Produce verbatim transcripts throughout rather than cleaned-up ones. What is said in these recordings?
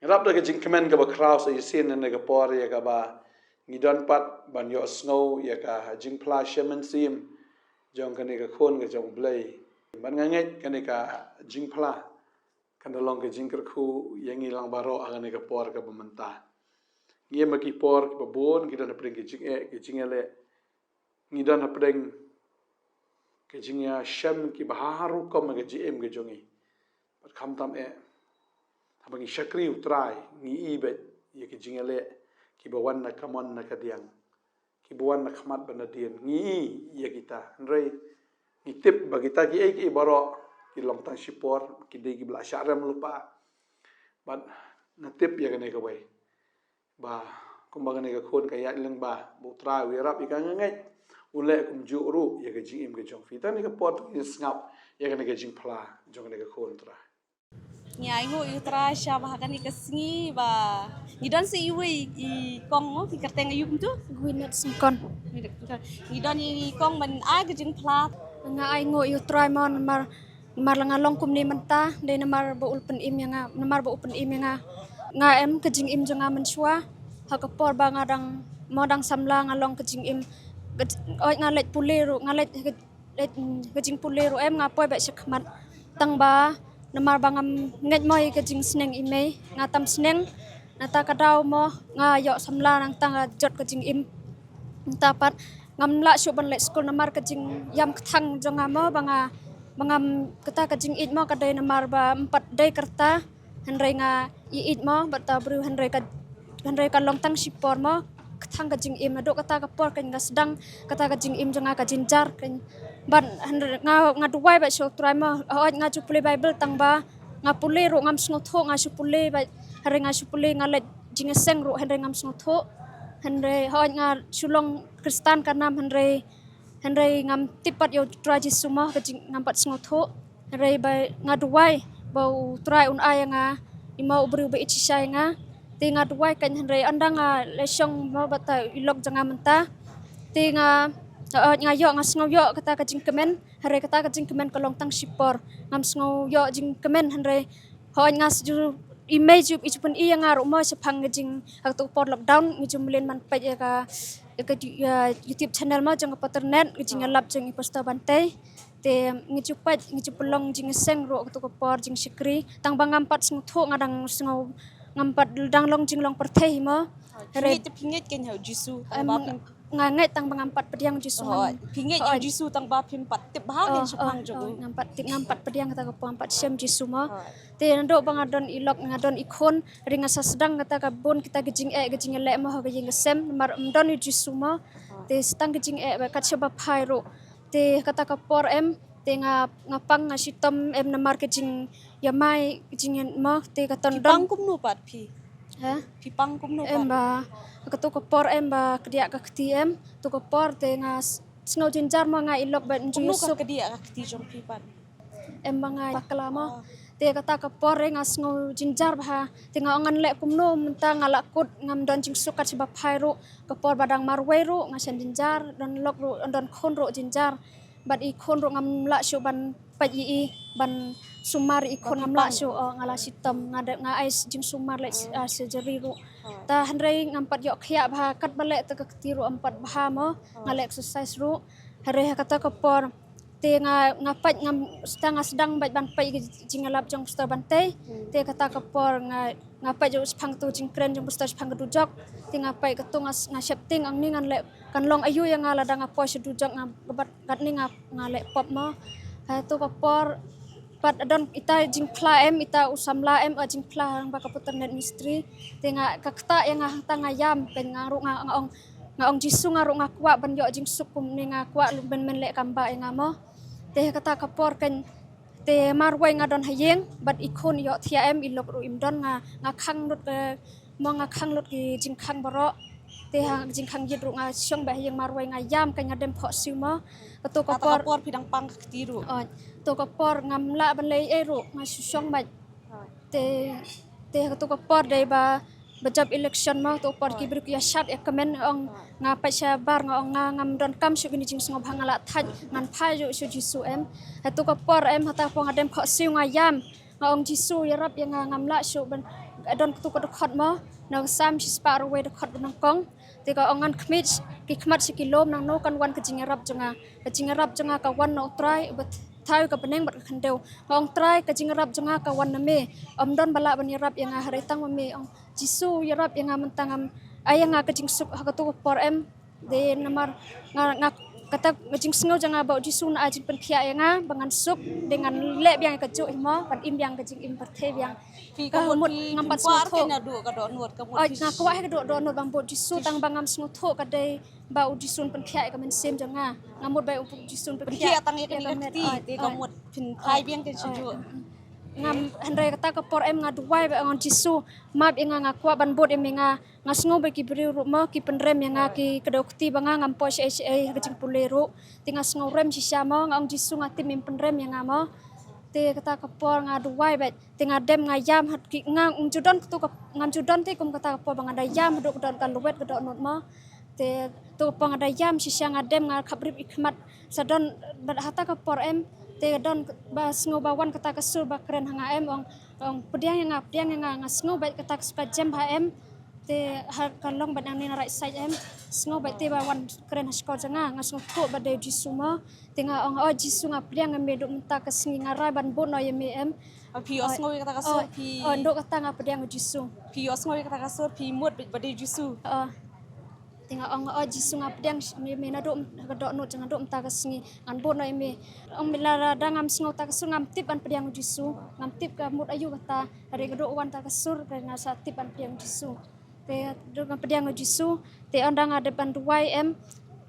Rap da ka jingkmen kaba khraw sa shisien ha kane ka por ïa kaba ngi don pat ban ïohsngew ïa ka jingphla shem mynsiem jong kane ka khun ka jong U Blei. Bad nga ngeit kane ka jingphla kan da long ka jingkyrkhu ïa ngi lang baroh ha kane ka por kaba mynta. Ngi im ha ki por kiba bun, ngi don hapdeng ki jingeh, ki jingeh leh. Ngi don hapdeng ka jingïashem kiba ha rukom ka jingim ka jong ngi. Bad khamtam eh, haba ngi shakri U Trai, ngi i bad ïa ki jingïaleh kiba wan na kamon na kadiang, kiba wan na khmat bad na dien, ngi i ïa kita. Hynrei ngi tip ba kita kiei kiei baroh ki long tang shipor, ki dei kiba la shah rem lypa. Bad nga tip ïa kane kawei, ba kumba kane ka khun ka ïaid lyngba, ba U Trai u ïarap ïa ka, nga ngeit un leh kumjuh ruh ïa ka jingim ka jong phi. Te ha kane ka por to ngin sngap ïa kane ka jingphla jong kane ka khun, Trai. Ngi ainguh ïa U Trai sha ba ha kane ka sngi ba ngi don sa iwei i kong mo, phi kyrteng aïu kumto? Gwyneth Syngkon. Ngi don i kong ban ai ka jingphla. Nga ainguh ïa U Trai mo namar Namar la nga long kumne mynta, dei namar ba u pynim ïa nga, namar ba u pynim ïa nga. Nga em ka jingim jong nga mynshuwa, ha ka por ba nga dang, mo dang samla nga long ka jingim. Ka j-, oi nga leit pule ruh, nga leit, leit ka jingpule ruh em nga poi beit sha khmat. Tang ba, namar ba ngam ngeit mo ïa ka jingsneng i mei, nga tam sneng, nangta ka daw mo, nga ïoh samla nangta nga jot ka jingim. Nangta pat, ngam lah shuh ban leit skul namar ka jingïam kthang jong nga mo, ba nga, ba ngam kata ka jingïeit mo, ka dei namar ba ym pat dei ka rta, hynrei nga ïeit mo, bad uta u briew hynrei ka, hynrei ka long tang shipor mo, kthang ka jingim, naduh kata ka por kan nga sdang, kata ka jingim jong nga ka jynjar kan, bad hynrei nga, nga duwai bad sha U Trai mo, hooid nga ju pule Baibl tang ba, nga pule ruh ngam sngewthuh, nga shu pule bad, hynrei nga shu pule nga leit jingïaseng ruh hynrei ngam sngewthuh, hynrei hooid nga shu long Khristan ka nam hynrei, hynrei ngam tip pat ïa U Trai Jisu mo, ka jing, ngam pat sngewthuh. Hynrei ba nga duwai ba U Trai un ai ïa nga i mo u briew ba ïeit shisha ïa nga. Te nga duwai kan hynrei ynda nga leit shong mo bad uta i lok jong nga mynta. Te nga, eh, nga ïoh, nga sngew ïoh kata ka jingkmen, hynrei kata ka jingkmen ka long tang shipor. Ngam sngew ïoh jingkmen hynrei hooid nga shu, i mei ju, i ju pyni ïa nga ruh mo shaphang ka jing, ha kato ka por lockdown, ngi ju mlien ban peit ïa ka, ïa ka, ïa YouTube channel mo jong ka Paternet, ka jingïalap jong i Pastor Bantei. Te ngi ju peit, ngi ju pynlong jingïaseng ruh kato ka por jingshakri. Tang ba ngam pat sngewthuh, nga dang sngew, ngam pat dang long jinglong pyrthei mo. Phi ngeit, phi ngeit kein ha u Jisu, tang ba phi Nga ngeit tang ba ngam pat pdiang Jisu. Hooid. Phi ngeit ïa u Jisu tang ba phim pat tip bha kein shaphang jong u. Ngam pat tip, ngam pat pdiang kata ka por, ngam pat shem Jisu mo. Hooid. Te naduh ba nga don i lok, nga don i khun, hynrei nga sa sdang kata ka bun kita ka jingeh, ka jingeh leh mo ha ka ïing ka sem, namar ym don u Jisu mo. Hooid. Te sa tang ka jingeh bad kat shaba phai ruh. Te kata ka por em, te nga, nga pang, nga shitom em namar ka jingïamai, ka jingïa mo, te kata don. Phi pang kumno pat phi? Ha? Phi pang kumno pat? Em ba, kato ka por em ba, kdiah ka kti em, to ka por te nga s-, sngew jynjar mo nga i lok bad nju. Kumno ka kdiah ka kti jong phi pat? Em ba nga bakla mo. Ah. Te kata ka por re nga sngew jynjar bha. Te nga ong ngan leh kumno mynta nga la kut ngam don jingsuk kat shaba phai ruh. Ka por ba dang marwei ruh nga shem jynjar, don lok ruh, don khun ruh jynjar. Bad i khun ruh ngam lah shuh ban peit ïa i ban sumar i khun ngam lah shuh, oh, nga la shitom, nga da, nga ai s-, jingsumar leh s-, ah, surgery ruh. Ta hynrei ngam pat ïoh khiah bha katba leh ta ka kti ruh ym pat bha mo, nga leh exercise ruh. Hynrei ha kata ka por te nga, nga peit ngam, sdang, nga sdang beit ban peit ka jingïalap jong Pastor Bantei. Te kata ka por nga Nga peit ju shaphang tu jingkren jong pastor shaphang ka dujok. Te nga peit katu nga, nga sheptieng ong ni ngan leh kan long aïu ïa nga lada nga poi sha dujok nga, nga bat katni nga, nga leh pop mo. Ha tu ka por pat don ita jingphla em, ita u samla em, a jingphla hang ba ka Paternet Ministry. Te nga ka kata ïa nga hangta nga ïam, peit nga ruh nga, nga ong, nga ong Jisu nga ruh nga kwah ban ïoh jingsuk kumne, nga kwah ban men leh kam ba ïa nga mo. Te kata ka por kan Te marwei nga don ha ïing, bad i khun ïoh thiah em, i lok ruh im don, nga, nga khang lut ka, mo nga khang lut ki jingkhang baroh. Te ha jingkhang ïit ruh nga shong beit ha ïing marwei nga ïam, ka nga dem phoh siew mo. Katu ka por phi dang pang ka kti ruh. Oh, tu ka por ngam lah ban leh ei ruh, nga shu shong beit. Te, te katu ka por dei ba, ba jop election mo, tu ka por ki briew ki ïa shad ïa kmen, ong nga peit shabar, nga ong nga ngam don kam shuh kine jingsngewbha, nga la thait ngan phai ju sha Jisu em. Ha tu ka por em, ha ta por nga dem phoh siew nga ïam, nga ong Jisu ïarap ïa nga, ngam lah shuh ban, Ka don katu ka dkhot mo, na ka Salm shispah arwei dkhot ba nyngkong. Te ka ong ngan khmih ki khmat sha ki lum, nangno kan wan ka jingïarap jong nga. Ka jingïarap jong nga ka wan na U Trai, uba thaw ïa ka bneng bad ka khyndew. Nga ong Trai, ka jingïarap jong nga ka wan na me. Ym don ba lah ban ïarap ïa nga hynrei tang ma me. Ong Jisu ïarap ïa nga mynta, ngam ai ïa nga ka jingsuk ha katu ka por em. Dei namar nga, nga kata ka jingsngew jong nga ba U Jisu un ai jingpynkhiah ïa nga ba ngan suk, dei ngan leh biang ïa kajuh hi mo, ban im biang ka jingim pyrthei biang. Phi ka mut ngam pat sngewthuh. Oi, nga kwah hi ka doh dohnud ban bud Jisu, tang ba ngam sngewthuh ka dei ba U Jisu un pynkhiah ïa ka mynsiem jong nga. Nga mut ba U Jisu un pynkhiah tang ïa kane ka kti, te ka mut phin phai biang ka juh. Ngam, hynrei kata ka por em nga duwai ba nga ong Jisu, map ïa nga, nga kwah ban bud ïa me. Nga, nga sngew ba ki briew ruh mo ki pynrem ïa nga, ki kdew kti ba nga ngam poi shaei shaei ha ka jingpule ruh. Te nga sngew rem shisha mo, nga ong Jisu nga tip mem pynrem ïa nga mo. Te kata ka por nga duwai bad te nga dem nga ïam ha ki, nga, ngam ju don katu ka, ngam ju don te kum kata ka por ba nga da ïam haduh ka don ka lwet ka dohnud mo. Te tu ka por nga da ïam shisha, nga dem nga khapbrip ïa ki khmat. Sa don bad ha kata ka por em, te don ba sngew ba wan kata ka sur ba kren ha nga em, ong, ong pdiang ïa nga, pdiang ïa nga, nga sngew bad kata ka sur ka jem ha em. Te ha ka long bad nangne na right side em. Sngew bad te ba wan kren ha shkor jong nga, nga sngewthuh ba dei U Jisu mo. Te nga ong, o Jisu nga pdiang ïa me, duh mynta ka sngi nga rai ban bud noh ïa me em. Phi ïohsngew ïa kata ka sur, phi. O, duh kata nga pdiang U Jisu. Phi ïohsngew ïa kata ka sur, phi mut ba dei U Jisu. O. Te nga ong, o Jisu nga pdiang ïa me, naduh ka dohnud jong nga, duh mynta ka sngi ngan bud noh ïa me. Ong me, lada ngam sngew ta ka sur ngam tip ban pdiang U Jisu, ngam tip ka mut aïu kata. Hynrei ka duh wan ta ka sur, hynrei nga sa tip ban pdiang U Jisu. Te duh nga pdiang U Jisu, te ynda nga dep ban duwai em,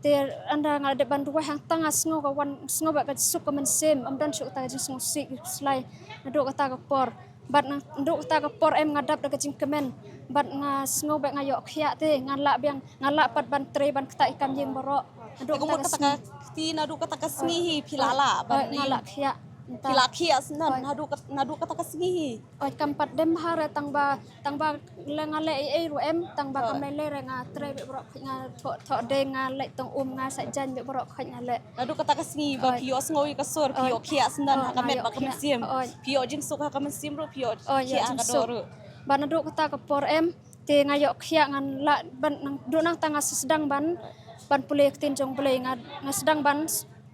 te ynda nga dep ban duwai hangta nga sngew ka wan, sngew bad ka suk ka mynsiem, ym don shuh kata ka jingsngewsih khuslai. Naduh kata ka por. Bad naduh kata ka por em nga dap da ka jingkmen. Bad nga sngew bad nga ïoh khiah te, nga lah biang, nga lah pat ban trei ban ktah ïa ki kam ïing baroh. Naduh kata ka sngi. Te ka mut kata ka kti, naduh kata ka sngi hi phi la lah ban, nga lah khiah. Phi la khiah shen, naduh kat-, naduh kata ka sngi hi. Oi, kam pat dem bha re, tang ba, tang ba lada nga leh ei ei ruh em, tang ba kam lei lei re nga trei bad baroh khoit, nga thoh, thoh dei, nga leit tong um, nga sait jaiñ bad baroh khoit nga leh. Naduh kata ka sngi ba phi ïohsngew ïa ka sur, phi ïoh khiah shen ha ka met bad ka mynsiem. Phi ïoh jingsuk ha ka mynsiem ruh, phi ïoh khiah ha ka doh ruh. Bad naduh kata ka por em, te nga ïoh khiah, ngan lah ban, nang, duh nangta nga sdang ban, ban pule ktien jong Blei, nga, nga sdang ban,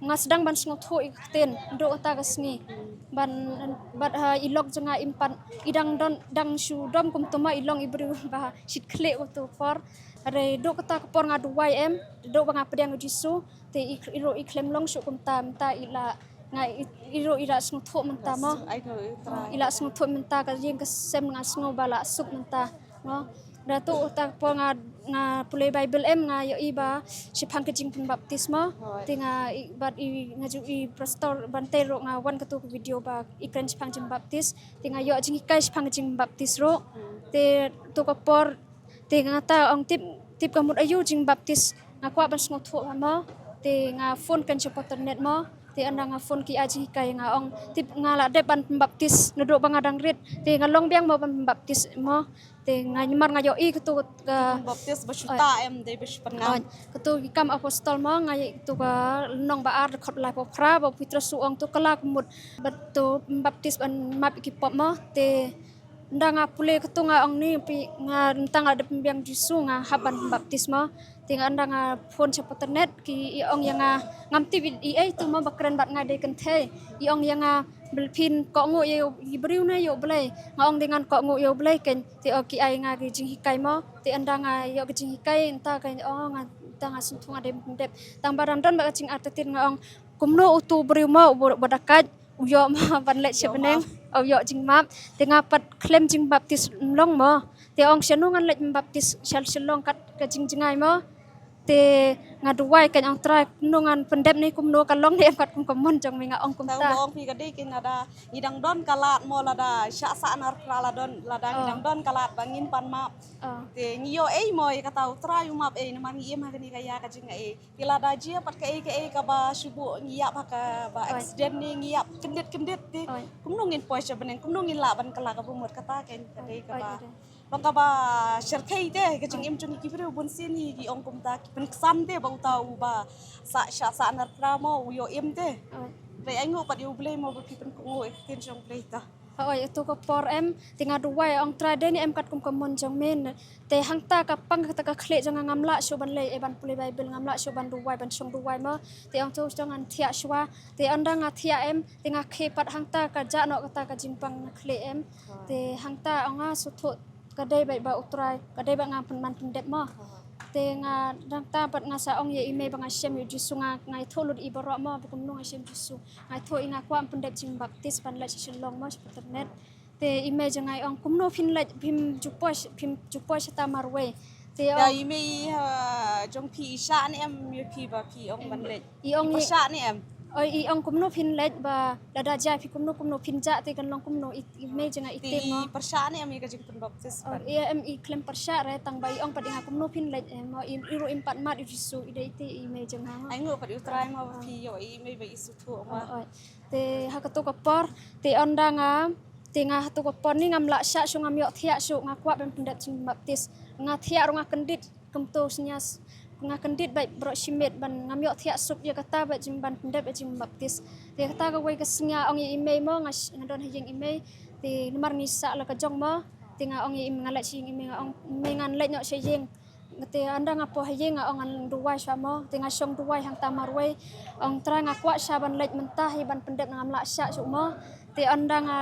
nga sdang ban sngewthuh ïa ka ktien, duh kata ka sngi. Ban, bad ha i lok jong nga im pat, i dang don, dang shu dom kumto ma, i long i briew ba shit khlieh uto por. Hynrei duh kata ka por nga duwai em, duh ba nga pdiang U Jisu, te i, i ruh i khlem long shuh kumta, mynta i la, nga i, i ruh i la sngewthuh mynta mo. I la sngewthuh mynta, ka ïing ka sem nga sngew ba la suk mynta. Mo, da tu uta ka por nga, nga pule Bible em, nga ïohi ba shaphang ka jingpynbaptis mo. Te nga i, bad i, nga ju i pastor Bante ruh nga wan katu ka video ba i kren shaphang jingbaptis. Te nga ïoh jinghikai shaphang ka jingbaptis ruh. Te tu ka por, te nga ta ong tip, tip ka mut aïu jingbaptis. Nga kwah ban sngewthuh mo. Te nga phone kan sha Paternet mo. Te ynda nga phone ki ai jinghikai, nga ong tip nga la dep ban pynbaptis naduh ba nga dang rit. Te nga long biang mo ban pynbaptis mo. Te nga, namar nga ïohi katu ka baptis ba shu ta em, dei ba shu pynngam. Katu ki Kam Apostol mo, nga ïohi katu ka lynnong ba ar, dkhot laiphew phra, ba u Petros u ong, to kylla ka mut ba to pynbaptis ban map ïa ki pop mo. Te ynda nga pule katu nga ong ne phi, nga, mynta nga la dep pynbiang Jisu, nga hap ban pynbaptis mo. Te nga, ynda nga phone sha Paternet, ki i ong ïa nga, ngam tip i, i ei tu mo ba kren bad nga, dei kynthei. I ong ïa nga, bel phin kohnguh ïa i briew ne ïa U Blei. Nga ong dei ngan kohnguh ïa U Blei kein. Te o ki ai nga ki jinghikai mo. Te ynda nga ïoh ki jinghikai, ynda ka, o nga, ynda nga sngewthuh nga dei ban pyndep. Tang ba dang don bad ka jingartatien, nga ong kumno utu u briew mo uba, uba da kait, u ïoh mo ban leit sha bneng, u ïoh jingmap. Te nga pat khlem jingbaptis, ym long mo. Te ong shano ngan leit baptis, sha Shillong kat ka jingjngai mo. Te nga duwai, kein ong Trai, kumno ngan pyndep ne kumno, ka long ne em kat kum ka mon jong me, nga ong kumta. Tang ba ong phi ka dei kein, lada ngi dang don ka lad mo, lada shah sahnarphra la don, lada ngi dang don ka lad ba ngin pan map. Te ngi ïoh ei mo ïa kata, U Trai u map ei, namar ngi im ha kane ka ïa ka jingaiei. Te lada jia pat kaei kaei kaba shu buh, ngi ïap ha kaba accident ne ngi ïap kyndit kyndit te kumno ngin poi sha bneng, kumno ngin lah ban kylla kaba mut, kata kein ka dei kaba long kaba shyrkhei te, ka jingim jong ki briew bunsien hi ki ong kumta, ki pynksan te ba uta uba sah, shah sahnarphra mo u ïoh im te. Te ai nguh pat ïa U Blei mo ba phi pynkohnguh ïa ka ktien jong U Blei ta. Oi, ïa kato ka por em, te nga duwai, ong Trai, dei ne em katkum ka mon jong me. Te hangta ka pang kata ka khlieh jong nga, ngam lah shuh ban leh, eh, ban pule Baibl, ngam lah shuh ban duwai, ban shong duwai mo. Te ong to sdang ngan thiah shuwa. Te ynda nga thiah em, te nga khie pat hangta ka jah noh kata ka jingpang na khlieh em. Te hangta ong nga sngewthuh ka dei beit ba U Trai, ka dei beit nga pyn-, ban pyndep mo. Te nga dang ta pat nga sa ong ïa i mei ba nga shem ïa u Jisu, nga, nga ïathuh lut i baroh mo, ba kumno nga shem Jisu. Nga ïathuh i, nga kwah pyndep jingbaptis ban leit sha Shillong mo, sha Paternet. Te i mei jong nga i ong, kumno phin leit, phim ju poi, phim ju poi shata marwei. Te i ong, i mei, ah, jong phi i shah ne em ïa phi ba phi ong ban leit? I ong i, pyrshah ne em? Oi, i ong kumno phin leit ba lada jia phi kumno kumno phin jah te kan long kumno, i, i mei jong nga i tip mo. I pyrshah ne em ïa ka jingpynbaptis? Oh, pat i em, i khlem pyrshah re, tang ba i ong pat ïa nga kumno phin leit em mo, i, i ruh im pat mad ïa u Jisu, i dei i te i mei jong nga mo. Ai nguh pat ïa U Trai mo ba phi ïoh i mei ba i sngewthuh mo. Oi, oi. Te ha kato ka por, te ynda nga, te nga ha kato ka por ni ngam lah shah shuh, ngam ïoh thiah shuh, nga kwah ban pyndep jingbaptis. Nga thiah ruh nga kyndit kumto snias, nga kyndit beit baroh shi miet ban, ngam ïoh thiah suk ïa kata beit jing ban pyndep ïa jingbaptis. Te kata kawei ka sngi nga ong ïa i mei mo, nga sh-, nga don ha ïing i mei. Te namar ngi sah la ka jong mo, te nga ong ïa i mei, nga leit sha ïing i mei, nga ong, mei, ngan leit noh sha ïing. Te ynda nga poi ha ïing nga ong ngan duwai shuwa mo, te nga shong duwai hangta marwei. Ong Trai, nga kwah shuwa ban leit mynta hi ban pyndep, ngam lah shah shuh mo. Te ynda nga,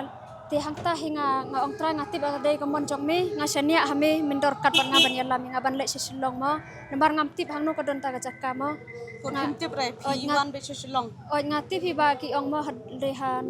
te hangta hi nga, nga ong Trai, nga tip ba dei ka mon jong me, nga shaniah ha me, men don ryngkat bad nga ban ïalam ïa nga ban leit sha Shillong mo. Namar ngam tip hangno ka don kata ka jaka mo. Nga tip re, phi wan beit sha Shillong. Oi, nga tip hi ba ki ong mo ha, dei ha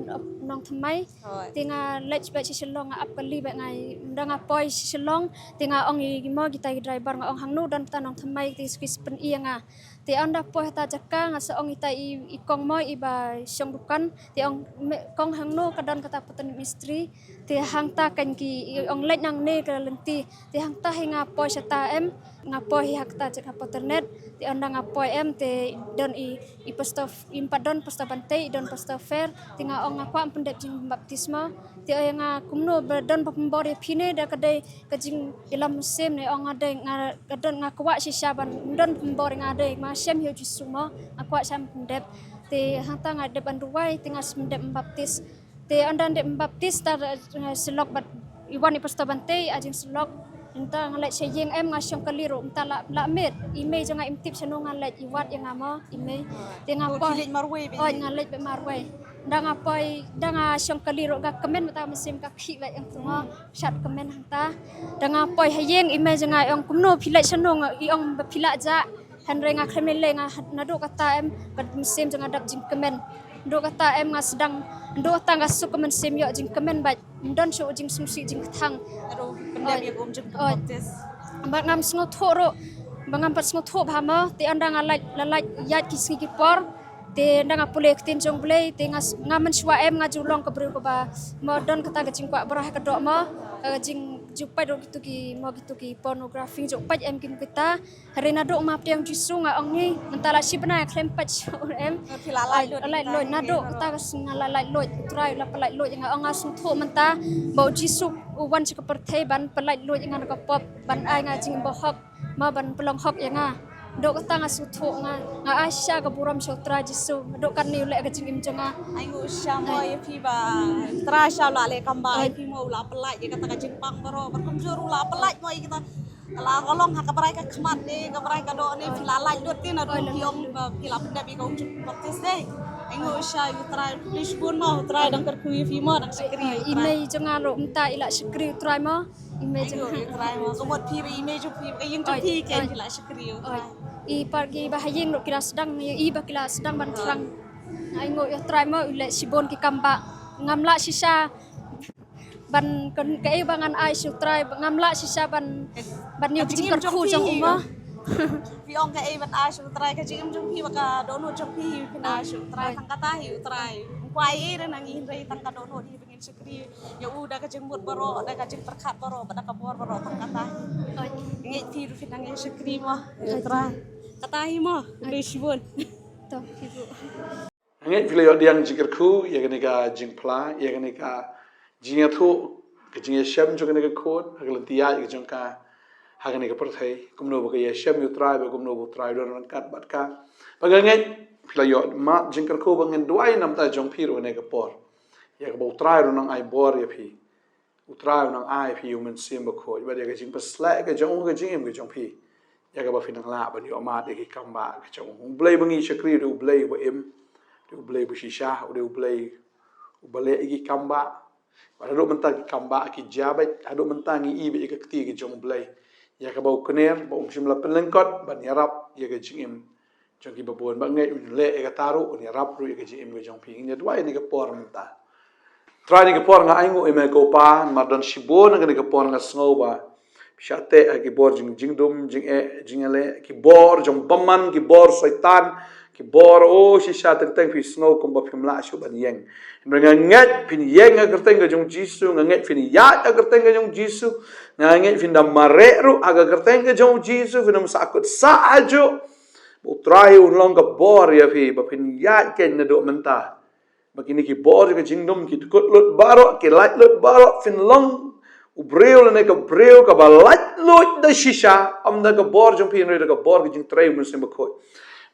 Nongthymmai. Te nga leit beit sha Shillong, nga ap kali beit nga, ynda nga poi sha Shillong, te nga ong ïa ki mo, kita ki driver, nga ong hangno don kata Nongthymmai, te ki sa pyni ïa nga. Te ynda poi hata jaka nga sa ong ïa ita i, i kong mo iba shong dukan. Te ong, me, kong, hangno ka don kata Paternet Mystery? Te hangta kan ki, i ong leit nangne ka lynti. Te hangta hi nga poi shata em, nga poi hi ha kata jaka Paternet. Te ynda nga poi em te don i, i pastor, im pat don Pastor Bantei, i don Pastor Fer. Te nga ong nga kwah pyndep jingbaptis mo. Te ong ïa nga kumno ba don ba pynbor ïa phi ne, da ka dei ka jingïalam mynsiem ne? Ong nga dei, nga, nga don, nga kwah shisha ban don pynbor, nga dei, nga shem ïa u Jisu mo, nga kwah shisha ban pyndep. Te hangta nga dep ban duwai, te nga shu dep baptis. Te ynda dep baptis ta, eh, syllok bad i wan i Pastor Bantei, ha jingsyllok. Mynta nga leit sha ïing em, nga shong kali ruh, mynta la, la miet, i mei jong nga im tip shano nga leit, i wad ïa nga mo, i mei. Te nga poi, oi, nga leit beit marwei. Da nga poi, da nga shong kali ruh, ka kmen mynta mynsiem ka khih beit ïa nga mo. Shat kmen hangta. Da nga poi ha ïing, i mei jong nga i ong kumno phi leit shano, nga i ong ba phi la jah. Hynrei nga khlem lei lei, nga naduh kata em ka mynsiem jong nga dap jingkmen. Naduh kata em nga sdang, naduh kata nga suk ka mynsiem ïoh jingkmen bad ym don shuh jingsngewsih jingkthang. Bad ngam sngewthuh ruh, ba ngam pat sngewthuh bha mo, te ynda nga leit, la leit ïaid ki sngi ki por. Te ynda nga pule ktien jong U Blei, te nga s-, nga mynshuwa em nga ju long ka briew kaba mo don kata ka jingkwah bha ha ka doh mo, ka jingjupait ruh kito ki mo, kito ki pornography, ju pait em ki mo kita. Hynrei naduh ma pdiang Jisu nga ong ni, mynta la shi bnai khlem pait shuh em. Phi la lait luid, lait luid, naduh kata ka sngi nga la lait luid, U Trai la pynlait luid ïa nga, ong nga sngewthuh mynta ba U Jisu u wan sha ka pyrthei ban pynlait luid ïa nga na ka pop, ban ai nga jingim bahok. Ma ban pynlong hok ïa nga. Dok kata nga sngewthuh nga, nga ai shisha ka burom sha U Trai Jisu. Dok katne u leh ka jingim jong nga. Ai nguh shisha mo ïa phi ba U Trai shisha u la leh kam ba ïa phi mo, u la pynlait ïa kata ka jingpang baroh. Bad kumjuh ruh u la pynlait mo ïa kita. Ka la ka long ha ka brai ka khmat ne, ka brai ka doh ne, phi la lait lut te naduh phi ong ba phi la pyndep ïa ka um jong baptis ne. Ai nguh shisha ïa U Trai, phi shibun mo, U Trai dang kyrkhu ïa phi mo, dang shakri ïa U Trai. I mei jong nga ruh mynta i la shakri ïa U Trai mo. I mei jong nga. Ai nguh ïa U Trai mo. Ka mut phi ruh i mei jong phi, ka ïing jong phi, ka ïing phi la shakri ïa U Trai. I par ki ba ha ïing ruh ki la sdang, ïa i ba ki la sdang ban thrang. Ai nguh ïa U Trai mo, u leh shibun ki kam ba ngam lah shisha ban, ka, kaei ba ngan ai sha U Trai, ngam lah shisha ban, ban ïoh ka jingkyrkhu jong u mo. Phi ong kaei ban ai sha U Trai, ka jingim jong phi bad ka dohnud jong phi phin ai sha U Trai, tang kata hi U Trai. Ym kwah ei ei re na ngi hynrei tang ka dohnud hi ba ngin shakri ïa u da ka jingmut baroh, da ka jingpyrkhat baroh, bad da ka bor baroh, tang kata hi. Ngeit phi ruh phin nang ïa shakri mo ïa U Trai. Kata hi mo, khublei shibun. To, phi ruh. Ngeit phi la ïoh pdiang jingkyrkhu ïa kane ka jingphla, ïa kane ka jingïathuh, ka jingïashem jong kane ka khun ha ka lynti ïaid ka jong ka ha kane ka pyrthei, kumno ba ka ïashem ïa U Trai, bad kumno ba U Trai u don ryngkat bad ka. Bad nga ngeit phi la ïoh mad jingkyrkhu, ba ngin duwai na ka bynta jong phi ruh ha kane ka por. Ïa kaba U Trai ruh u nang ai bor ïa phi. U Trai u nang ai phi ïa U Mynsiem Bakhuid bad ïa ka jingpynshlur ka jong U ha ka jingim ka jong phi. Ïa kaba phin nang lah ban ïoh mad ïa ki kambah ka jong U. U Blei ba ngi shakri u dei U Blei uba im, u dei U Blei ba shisha, u dei U Blei uba leh ïa ki kambah. Bad haduh mynta ki kambah ki jia beit, haduh mynta ngi i beit ïa ka kti ka jong U Blei, ïa kaba u kner, ba um shym la pynlyngkot ban ïarap ïa ka jingim jong kiba bun. Ba ngeit un leh ïa kata ruh, un ïarap ruh ïa ka jingim ka jong phi. Ngin ïa duwai ha kane ka por mynta. Trai, ha kane ka por nga ainguh ïa me ko Pa, namar don shibun ha kane ka por nga sngew ba phi shah teh ha ki bor jing, jingdum, jingeh, jingïaleh, ki bor jong bymman, ki bor Soitan, ki bor, oh, shisha teng teng phi sngew kumba phim lah shuh ban ïeng. Hynrei nga ngeit phin ïeng ha ka kyrteng ka jong U Jisu, nga ngeit phin ïaid ha ka kyrteng ka jong U Jisu, nga ngeit phin da mareh ruh ha ka kyrteng ka jong U Jisu, phin ym sahkut sah hajuh. Ba U Trai un long ka bor ïa phi, ba phin ïaid keiñ naduh mynta. Ba kine ki bor jong ka jingdum, ki dkut lut baroh, ki lait lut baroh, phin long u briew lane ka briew kaba laitluid da shisha, ym da ka bor jong phi hynrei da ka bor ka jingtrei U Mynsiem Bakhuid.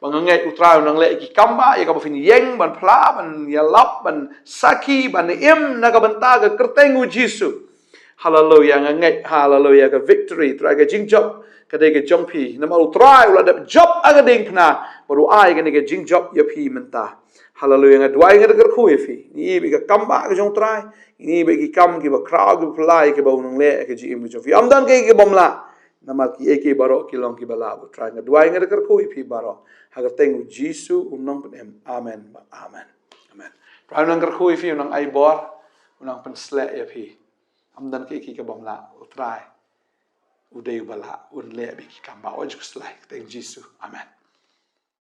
Ba nga ngeit U Trai u nang leh ïa ki kambah ïa kaba phin ïeng ban phla, ban ïalap, ban sakhi, ban im na ka bynta ka kyrteng U Jisu. Haleluya, nga ngeit, haleluya, ka victory, Trai, ka jingjop ka dei ka jong phi. Namar U Trai u la dep jop ha ka diengphna, bad u ai kane ka jingjop ïa phi mynta. Haleluya, nga duwai, nga da kyrkhu ïa phi. Ngi i beit ïa ka kambah ka jong U Trai, ngi i beit ïa ki kam kiba khraw, kiba phylla ïa kiba u nang leh ha ka jingim ka jong phi. Ym don kaei kaei kaba ym lah, namar kiei kiei baroh ki long kiba lah bad U Trai. Nga duwai, nga da kyrkhu ïa phi baroh ha ka kyrteng U Jisu U Nongpynim. Amen. Amen. Amen. U Trai u nang kyrkhu ïa phi, u nang ai bor, u nang pynshlur ïa phi. Ym don kaei kaei kaba ym lah, U Trai u dei uba lah, un leh beit ïa ki kambah. Wat ju khuslai, ha ka kyrteng U Jisu. Amen.